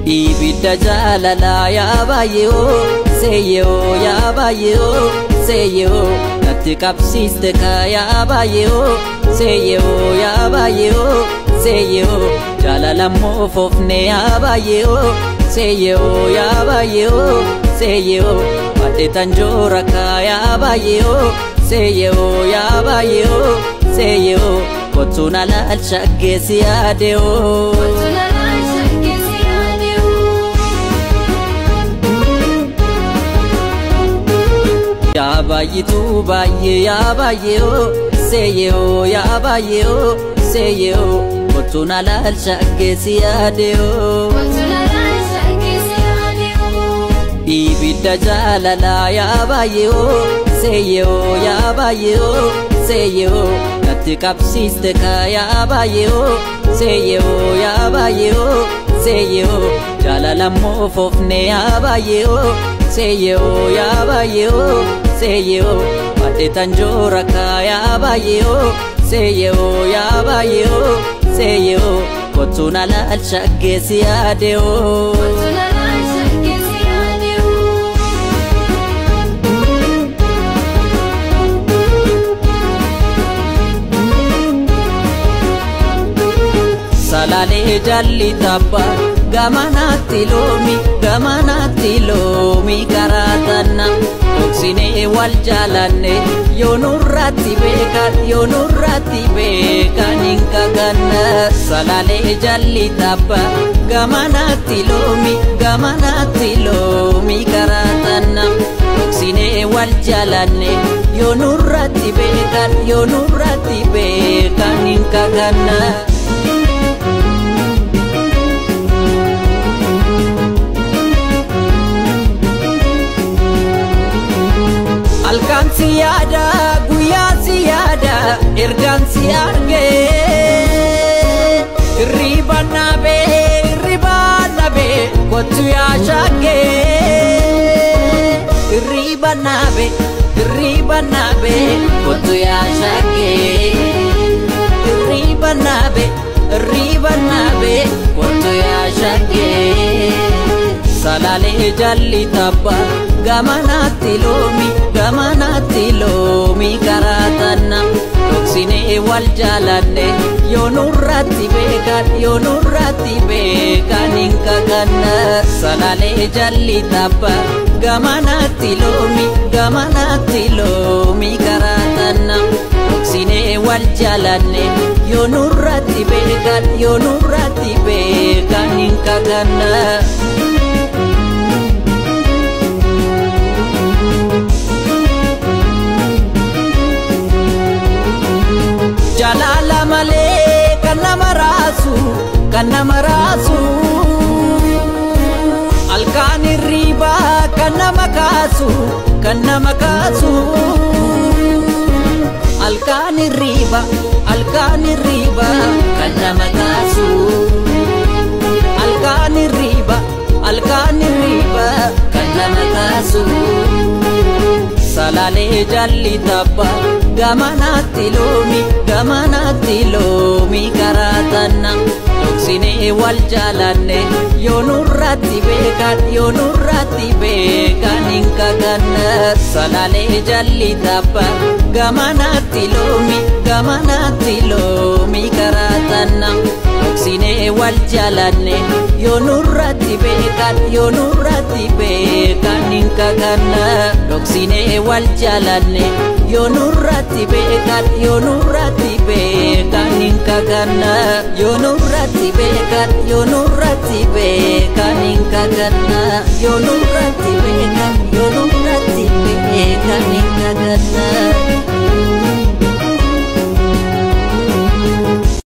Ibidda jaalalaa yaa baay'ee seeyyoo yaa baay'ee seeyyoo natti qabsiiste yaa baay'ee seeyyoo yaa baay'ee seeyyoo jaalalammoo foofne yaa baay'ee seeyyoo yaa baay'ee seeyyoo badde tanjoora yaa baay'ee seeyyoo yaa baay'ee seeyyoo kottu na laalcha geessi yaadeo. Yaa baay'ituu baay'ee yaa baay'ee seeyyoo yaa baay'ee seeyyoo kottu na laalcha geessi yaadeo. Ibidda jaalalaa yaa baay'ee seeyyoo yaa baay'ee seeyyoo natti qabsiiste yaa baay'ee seeyyoo yaa baay'ee seeyyoo jaalalammoo foofne yaa baay'ee seeyyoo yaa baay'ee seeyyoo badde tanjoora yaa baay'ee seeyyoo yaa baay'ee seeyyoo kottu na laalcha geessi yaadeo. Salaalee jalli tabba gamanaatti loomi karaa tanna dhoksinee wal jaalanne yoo nurratti beekan hin kakanna. Salaalee jalli tabba gamanaatti loomi karaa tanna dhoksinee wal jaalanne yoo nurratti beekan hin kakanna. Halkan si yaada guyyaa si yaada ergaan si argee hirriba naabee kottu yaa shaggee hirriba naabee kottu yaa shaggee hirriba naabee kottu yaa shaggee. Salaalee jalli tabba gamanaatti loomi karaa tanna dhoksinee wal jaalanne yoo nurratti beekan hin kakanna. Salaalee jalli tabba gamanaatti loomi karaa tanna dhoksinee wal jaalanne yoo nurratti beekan hin kakanna. Jaalala malee kan nama raasu halkan hirribaa kan nama kaasu halkan hirribaa kan nama kaasu halkan hirribaa kan nama kaasu. Salaalee jalli tabba gamanaatti loomi karaa tanna dhoksinee wal jaalanne yoo nurratti beekan hin kakanna. Salaalee jalli tabba gamanaatti loomi karaa tanna dhoksinee wal jaalanne yoo nurratti beekan hin kakanna. Dhoksinee wal jaalanne yoo nurratti beekan hin kakanna. Yoo nurratti beekan hin kakanna. Yoo nurratti beekan.